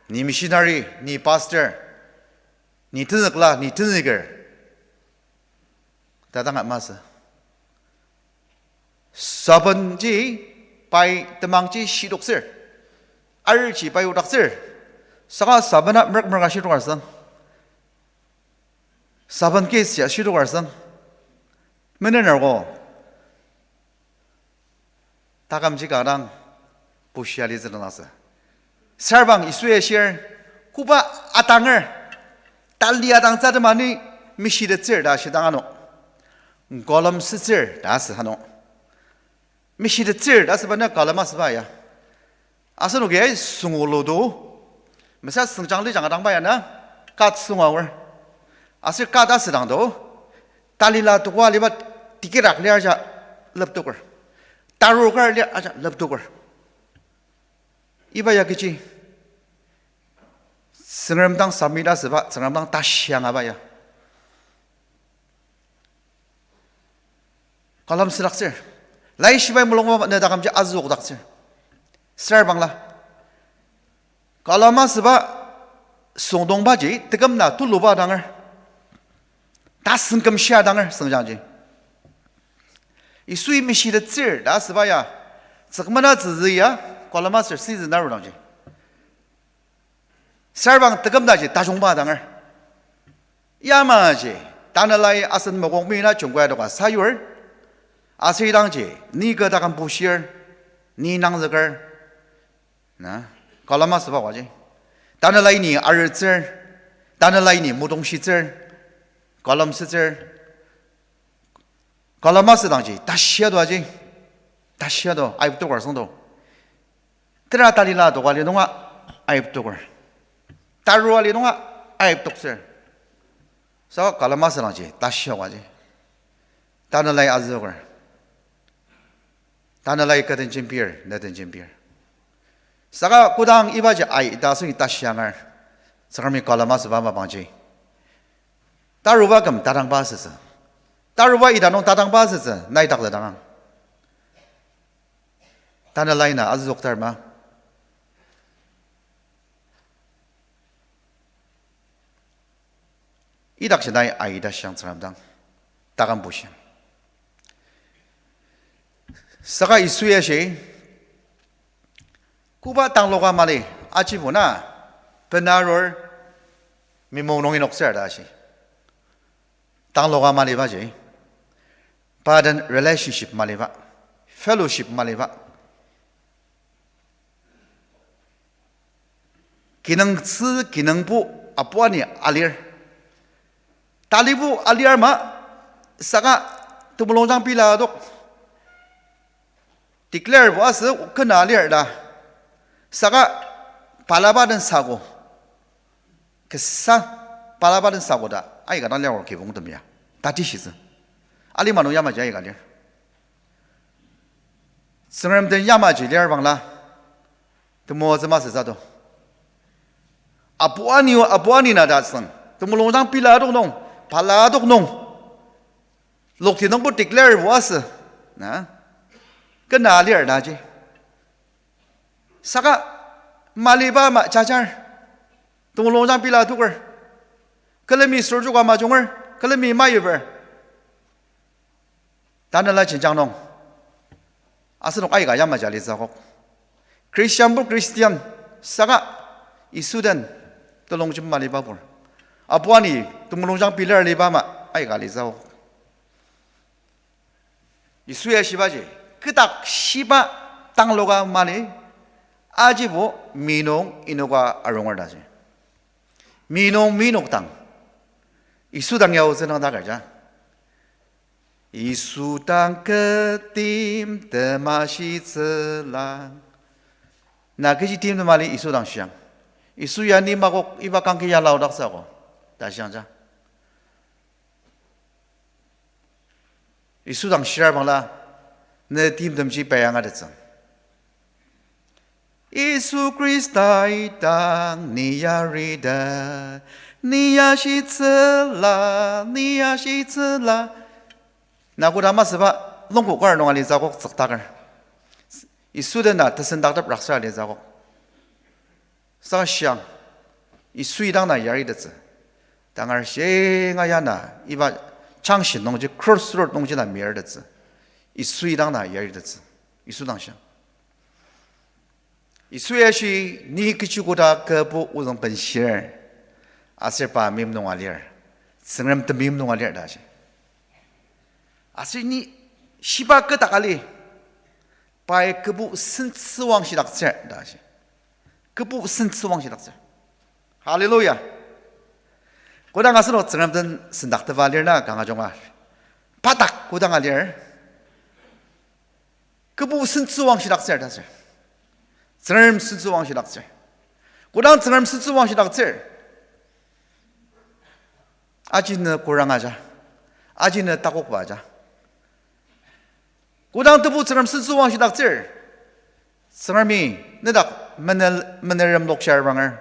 Ni missionary, ni pastor, ni tenzükla, ni tenzüker ta dang masü. Sabunji pai temangji shitoktsür. Arji pai odaktsür. Saka sabun a merük merük ashitokar sang. Sabun case ya shitokar sang. Menener ko. Takümji ka dang bushia litsü nasa. Sarbang Yisu ashir, koba adanger, tali adangtsü atema ni mishitettsür ta shidang ano. Golom sütsür ta asü ano. Mishitettsür ta asüba na golom asüba ya. Asenoki ai sungulu do. Mesa süngjang lijang adangba ya na, kat sungaor. Aser kat asüdang do, talila tokwa aliba tikirak lir aja leptoker. Tarukar lir aja leptoker. Iba ya kechi, Tsüngrem dang submit asüba, Tsüngrem dang tashi angaba ya. Golom südaktsür. Laishibai mulungba ne takümji azüokdaktsür. Sarbangla, golom asüba süngdongbaji tekümna tuluba danger. Tasüngkümshia danger süngjangji. Yisui mishitettsür ta asüba ya, tsükmena tsüzü ya, golom asür season arudangji. Sarbang tekümdaji tajungba danger. Yamaji, tanelai asen mokokmi na jungkoya doka sayur. Aser idangji, ni kü taküm bushir, ni nangzüker. Na, golom asüba waji. Tanelai ni arütsür, tanelai ni mudongshitsür, golom sütsür. Golom asüdangji, tashi ado aji. Tashi ado, aiptokar süngdo. Tera talila adoka li nunga aiptoker. Taru ali nunga aiptoktsür. Saka golom asüdangji, tashi aji. Tanelai azüker. Tanelai kü den jembir, ne den jembir. Saka kodang ibaji ai ita asoshi tashi angar. Tsüngremi golom asüba mapangji. Taruba küm tatangba asütsü. Taruba ita nung tatangba asütsü, nai takzü dangang. Tanelai na azüzoktar ma. Idakji nai aita shiang Tsüngrem dang. Taküm bushiang. Saka Yisui ashi, koba tangloka mali, ajibo na, benarur, mimung nung inoktsür ta ashi. Tangloka malibaji, pa den relationship maliba, fellowship maliba. Kinungtsü kinungpo apu ani alir. Talibo alir ma, saka temulungjang pila adok. Declarebo asü kena lir ta. Saka balaba den sako. Kasa balaba den sako ta aika dang lir kibongtem ya. Tatishitsü. Alima nung yamaji aika lir. Tsüngrem den yamaji lir bangla, temoatsü masü sado. Apu ani, apu ani na ta süng. Temulung dang pila adok nung, pala adok nung. Lokti nungbo declarebo asü. Na? Kena lir naji. Saka maliba ama jajar. Temulung dang pila adoker. Külemi sürjuka majunger, külemi mayuber. Tanela jenjang nung asenok aika yamaji alitsü akok. Christianbo Christian, saka Yisu den telongjem malibabur. Apu ani temulung dang pilar aliba ama aika alitsü akok. Yisu ya shibaji, kü dak shiba tangloka mali, ajibo mi nung inoka arunger ta ji. Mi nung mi nokdang, Yisu dang ya otsü nung taker ja. Yisu dang kü timtem ashitsüla. Na kechi timtem ali Yisu dang shiang. Yisu ya ni makok iba kangki ya laodaktsü ako ta shiang ja. Yisu dang shiar bangla, ne timtemji pei angatetsü. Yisu Khrista idang ni yarite, ni yashitsüla, ni yashitsüla. Na koda masüba longkok kar nung alitsü akok tsüktaker. Yisu den na tesendaktep raksa alitsü akok. Saka shiang, Yisu idang na yaritettsü. Tangar shinga ya na, iba junction nungji, crossroad nungji na mirtettsü. Yisu idang na yaritettsü. Yisu dang shiang. Yisu ya shi, ni kechi koda kübu ozüng benshir, aser pa meim nunga lir, Tsüngrem temeim nunga lir ta shi. Aser ni shiba kü dak ali, pai kübu sentsüwang shidaktsür ta shi. Kübu sentsüwang shidaktsür. Hallelujah. Kodang asenok Tsüngrem den sendakteba lir na kanga junga, pa dak kodang alir, kübu sentsüwang shidaktsür ta shi. Tsüngrem sentsüwang shidaktsür. Kodang Tsüngrem sentsüwang shidaktsür, aji ne korang aja. Aji ne takokba aja. Kodang tebu Tsüngrem sentsüwang shidaktsür, Tsüngremi nedak menel-, menerem lokshar banger.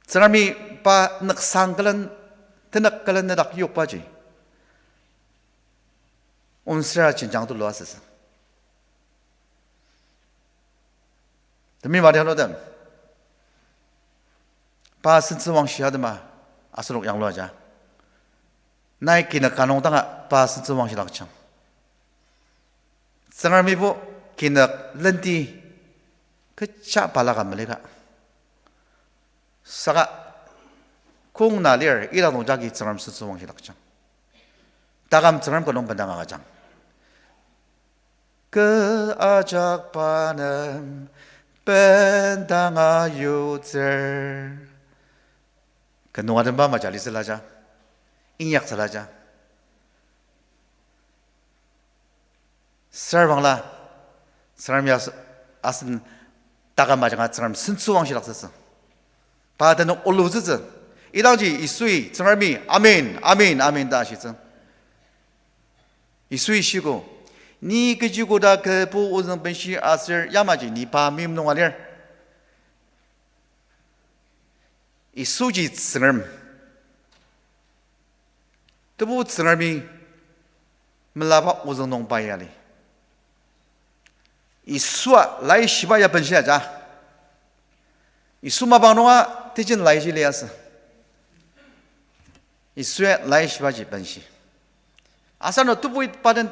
Tsüngremi pa nüksang külen, tenük külen nedak yokbaji, onsera jenjang tulu asütsü. Temeim adianutem, pa sentsüwang shia atema asenok yanglua aja. Nai kinük ka nung danga pa sentsüwang shidakjang. Tsüngremibo kinük lenti kecha balaka melika. Saka kong na lir idang nung jagi Tsüngrem sentsüwang shidakjang. Takam Tsüngrem ka nung bendang agüjang. Kü ajak pa nem bendanga yutsür. Kü nung atemba maja litsüla ja. Inyaktsüla ja. Sür bangla, Tsüngrem ya as-, asen takam ajanga Tsüngrem sentsüwang shidaktsütsü. Pa tenük olutsütsü. Idangji Yisui, Tsüngremi, Amen, Amen, Amen ta ashitsü. Yisui shiko, ni kechi koda kübu ozüng benshi aser yamaji ni pa meim nunga lir. Yisuji Tsüngrem. Tebu Tsüngremi melaba ozüng nung pa ya li. Yisua laishiba ya benshi aja. Yisu mapang nunga tejen laiji liasü. Yisua laishibaji benshi. Asano tebui pa den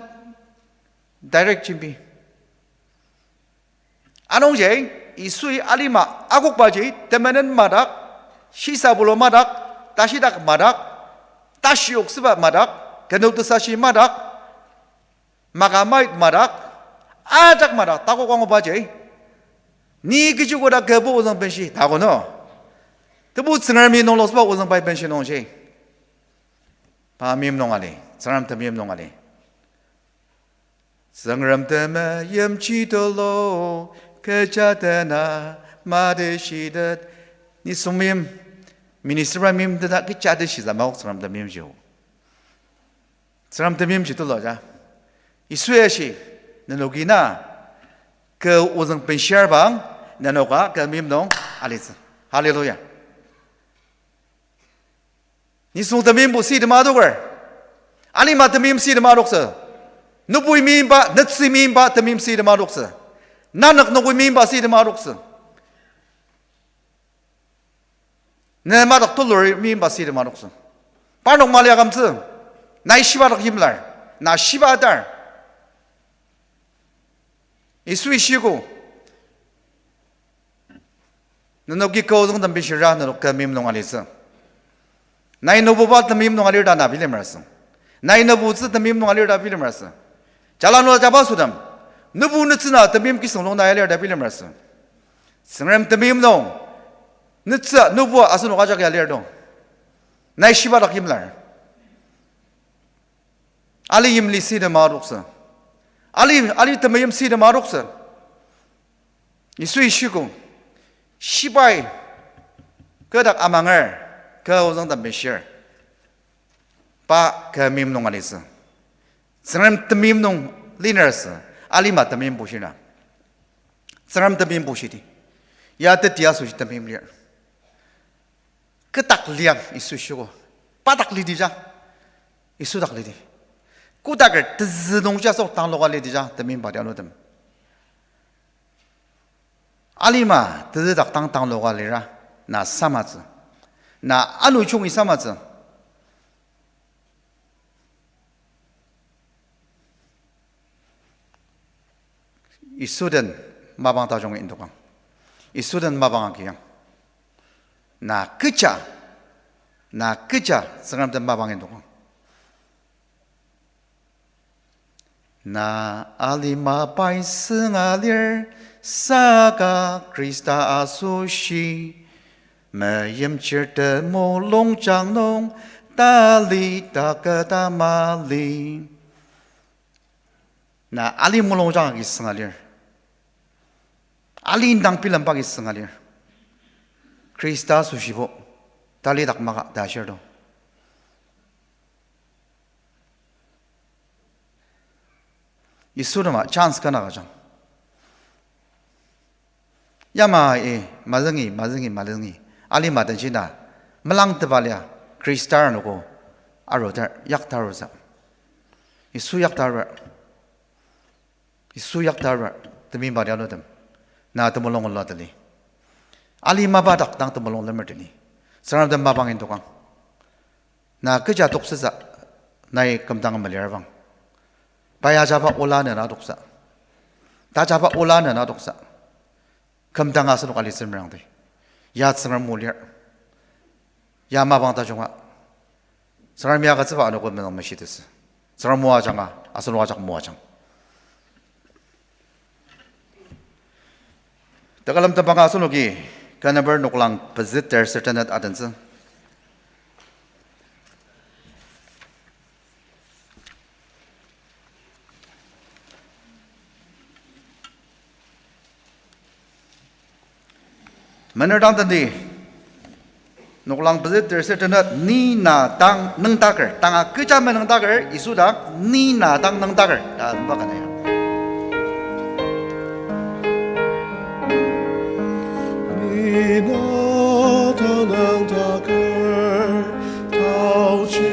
direct jembi. Anungji, Yisui alima akokbaji, temenen madak, shisabulu madak, tashidak madak, tashi oksüba madak, kenü tesashi madak, makamait madak, ajak madak, takok angubaji, ni kechi koda kübu ozüng benshi, takono. Tebu Tsüngremi nung losba ozüng pai benshi nungji. Pa meim nung ali, Tsüngrem temeim nung ali. Tsüngrem temeimji tulu, kecha tena, mate shitet. Nisung meim, minister ba meim tena kecha teshiza maok Tsüngrem temeimji o. Tsüngrem temeimji tulu ja. Yisu ya shi, nenoki na, kü ozüng benshir bang, nenoka kü meim nung alitsü. Hallelujah. Nisung temeimbo sitema adoker. Alima temeim sitema adoktsü. Nübui meimba, nütsü meimba temeim sitema adoktsü. Nanük nübui meimba sitema adoktsü. Ne madak tulur meimba sitema adoktsü. Parnok mali akümtsü. Nai shiba dak yimlar. Na shiba atar. Yisui shiko. Nenoki kü ozüng tem bishira nenok kü meim nung alitsü. Nai nübuba temeim nung alir ta na bilemer asü. Nai nübutsü temeim nung alir ta bilemer asü. Jala nung jaba sütem. Nübu nütsü na temeim kisüng nung na alir ta bilemer asü. Tsüngrem temeim nung. Nütsü, nübu asenok ajak ya lir to. Nai shiba dak yimlar. Ali yimli sitema adoktsü. Ali, ali temeim sitema adoktsü. Yisui shiko. Shibai. Kü dak amanger. Kü ozüng tem bishir. Pa kü meim nung alitsü. Tsüngrem temeim nung liner asü. Alima temeim bushina. Tsüngrem temeim bushidi. Ya teti asoshi temeim lir. Kü dak liang Yisu shiko. Pa dak lidi ja. Yisu dak lidi. Kodaker tezü nungji asok tangloka lidi ja, temeimba tia lutem. Alima tezü dak tang tangloka lira, na samatsü. Na ano chungi samatsü. Yisu den mapang tajung indokang. Yisu den mapang agiang. Na kecha, na kecha Tsüngrem den mapang indokang. Na alima pai sünga lir, saka Khrista asoshi, meimchir temulungjang nung tali taketa mali. Na ali mulungjang agi sünga lir. Ali indang bilemba agi sünga lir. Khrista asoshibo talidak maka ta ashir to. Yisu tema chance kana agüjang. Yama, e, mazüngi, mazüngi, mazüngi. Alima denji na melangtepa lia Khrista anogo aruter, yakta arutsü. Yisu yakta arur. Yisu yakta arur. Temeimba tia lutem. Na temulung ola tali. Ali mapa dak dang temulung lemer tali. Tsüngrem den mapang indokang. Na kecha toksütsü, nai kümdang melirbang. Pai ajaba ola nena toksa. Tajaba ola nena toksa. Kümdang asenok alitsü merangdi. Ya Tsüngrem o lir. Ya mapang tajunga. Tsüngremi agütsüba anogo menung meshitettsü. Tsüngrem o ajanga, asenok ajak moajang. Tekülem tembanga asenoki, kü number noklang pezü ter ser tenet adentsü. Mener dang tendi, noklang pezü ter ser tenet, ni na dang nüngdaker, tanga kecha menüngdaker, Yisu dak, ni na dang nüngdaker, ta lemba ka na ya. Ni na dang nüngdaker, taochi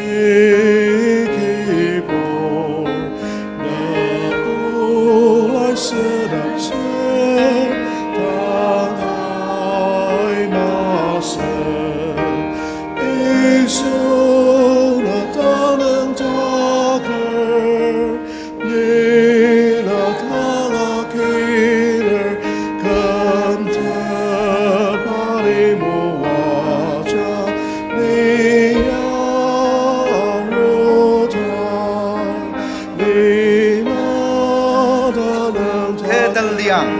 kibur, na o lai sedaktsü, tangai masü, Yisu na dang nüngdaker, Kü den liang.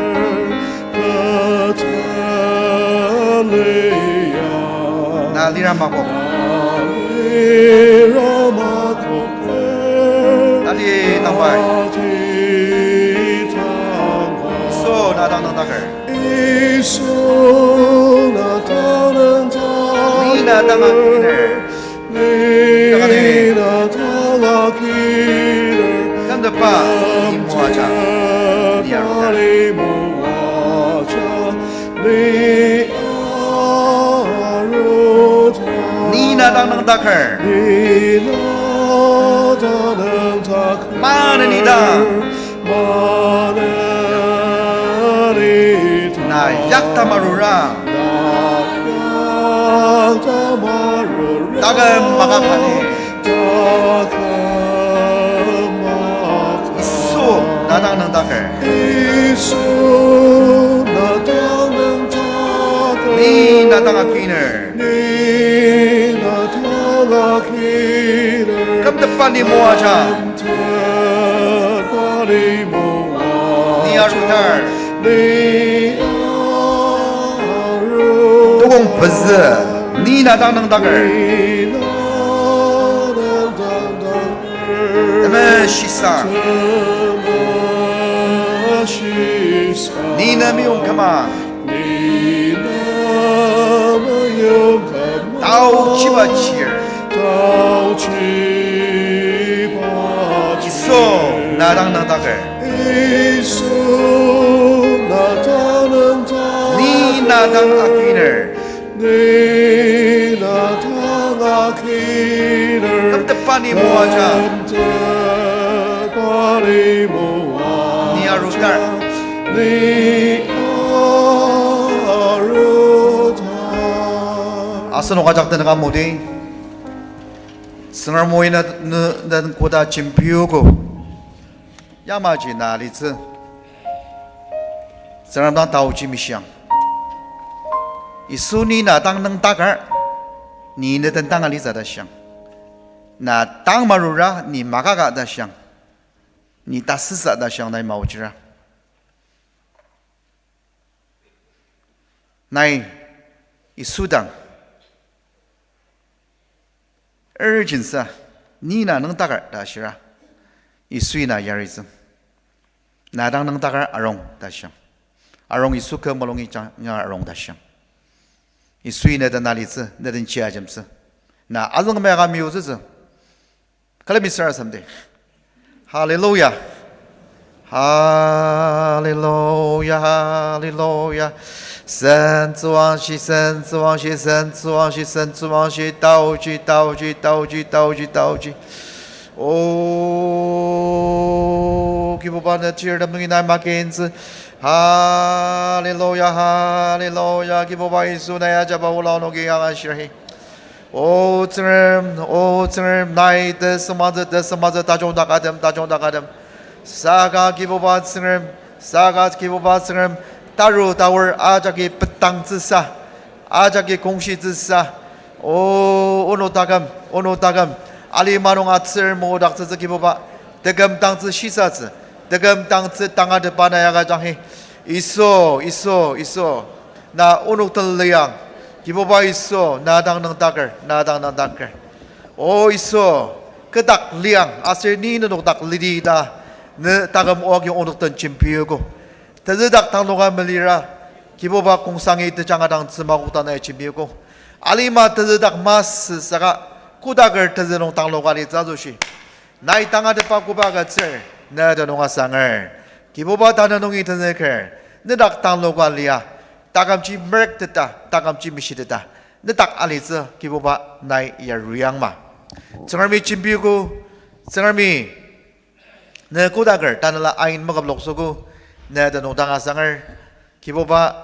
Na lira makok. Tali tangbai. Nüngdaker. Yisu na dang nüngdaker. Ni na dang akiner. Ni na dang akiner. Kümtepa ni moaja. Ni arutar. Ni na dang nüngdaker. Maneni dang. Na yakta marura. Taküm maka pani. Yisu na dang nüngdaker. Ni na dang akiner. Kümtepa ni moaja. Ni arutar. Tukong pezü. Ni na dang nüngdaker. Temeshisa. Ni na meyong küma. Taochiba chir. Yisu na dang nüngdaker. Ni na dang akiner. Kümtepa ni moaja. Ni arutar. Asenok ajak tenüka modi. Tsüngrem oi na, na, na koda jembiogo. Yamaji na alitsü. Tsüngrem dang taochi mishiang. Yisu ni na dang nüngdaker, ni ne den dang alitsü ta shiang. Na dang marura ni makaka ta shiang. Ni tasüsa ta shiang nai maochira. Nai Yisu dang urgency, ni na nüngdaker ta shira. Yisui na yaritsü. Na dang nüngdaker arung ta shiang. Arung Yisu kü mulungi jang nga arung ta shiang. Yisui ne den alitsü, ne den chia jemtsü. Na azüng meyaka miutsütsü. Külemi sarasademdi. Hallelujah. Hallelujah, hallelujah. Sentsüwangshi, sentsüwangshi, sentsüwangshi, sentsüwangshi. Taochi, taochi, taochi, taochi, taochi. O, Kibuba ne chirtem nungi nai makintsü. Hallelujah, hallelujah. Kibuba Yisu nai ajaba ola onoki angashir. O Tsüngrem, O Tsüngrem, nai tesüngmangtsü, tesüngmangtsü, tajung dakatem, tajung dakatem. Saka Kibuba Tsüngrem, saka Kibuba Tsüngrem, taru taor ajaki petangtsüsa, ajaki kongshitsüsa. O, onok taküm, onok taküm, alima nung atsür modaktsütsü Kibuba, teküm tangtsü shisatsü, teküm tangtsü tangatetba na yaka janghi. Yisu, Yisu, Yisu. Na onok den liang. Kibuba Yisu, na dang nüngdaker, na dang nüngdaker. O Yisu, kü dak liang, aser ni nenok dak lidi ta, ne taküm oagi onok den jembiogo. Tezü dak tangloka melira, Kibuba kongsangi tejanga dang tsümakok ta nai jembiogo. Alima tezü dak masü saka, kodaker tezü nung tangloka litsü asoshi. Nai tangatetba koba agütsür, ne tenüng asanger. Kibuba tanü nungi tenzüker, ne dak tangloka lia, takümji merekteta, takümji meshiteta, ne dak alitsü Kibuba nai yariangma. Tsüngremi jembiogo, Tsüngremi ne kodaker tanela ain maküploksogo, ne tenüng dang asanger. Kibuba,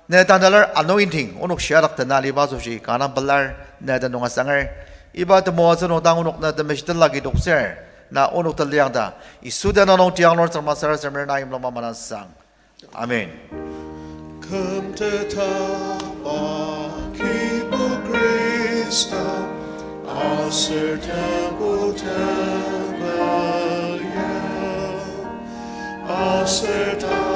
ne tanela anointing onok shia dak tena aliba asoshi kanga pelar, ne tenüng asanger. Iba temoatsü nung dang onok ne temeshi tenlaki dokser, na onok teliang ta, Yisu tenüng nung tiang lor tsangma sarasademer na imloma manasang. Amen. Kümtetba Kibu Khrista, aser Tebu temel ya, aser ta